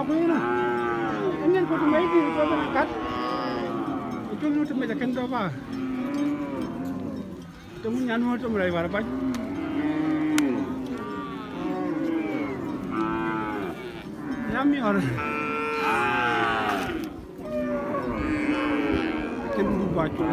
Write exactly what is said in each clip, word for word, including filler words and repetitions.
Ënɔn, ënɔn ku të mec dït ku bï kat. Ku cuk nu të mec akën dɔ̈p aa. Të ŋu nyan nu të mec rɛc wär bac. Ya miɔɔr. Kën du ba cuk.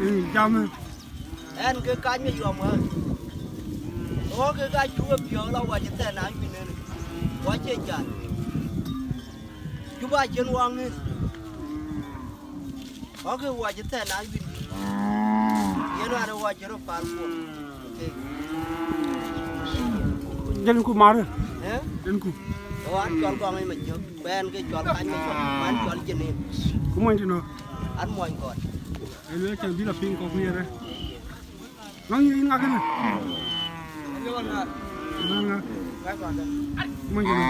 Ëë, jam. Ɛn ke kac me yuɔm ɣän. Ɣɔ̈k ke ka cuk e piɔ̈ɔ̈k la wac ë thɛn na wïn en. Wac ë jal. Juba cïn waŋ ŋic. Ɣɔ̈k ke wac ë thɛn na wïn. Yen wään ë wac ë rɔt paal kuɔn. Jëlku mar. Ë? Jëlku. Ɣɔn cɔl gɔŋ ë ma jök. Bɛ̈n ke cɔl kany ke cɔl, man cɔl Jenin. Ku mony tënɔ? An mony kɔn. Ë lueel cän bï lɔ piŋ kɔ̈k miɛt ë. Nɔŋ yïn ŋa kënë? Ŋa ŋa? Mony tënɔ?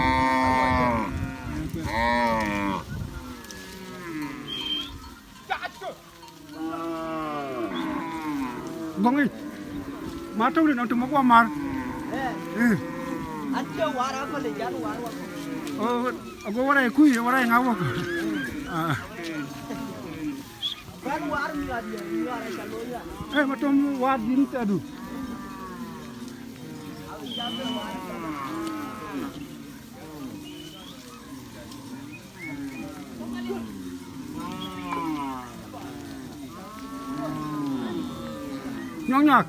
Gɔŋ yic. Ma tɔ̈u rin ɔn tï mɔk wa mar. Eh. An cie war a kɔn le jan war wa. Oh, ago wara e kui, wara e ŋa wa. Ah. Ban war mi adi, mi war e ka lo ya. Eh, ma tɔ̈u war din tadu. Nyɔk nyɔk.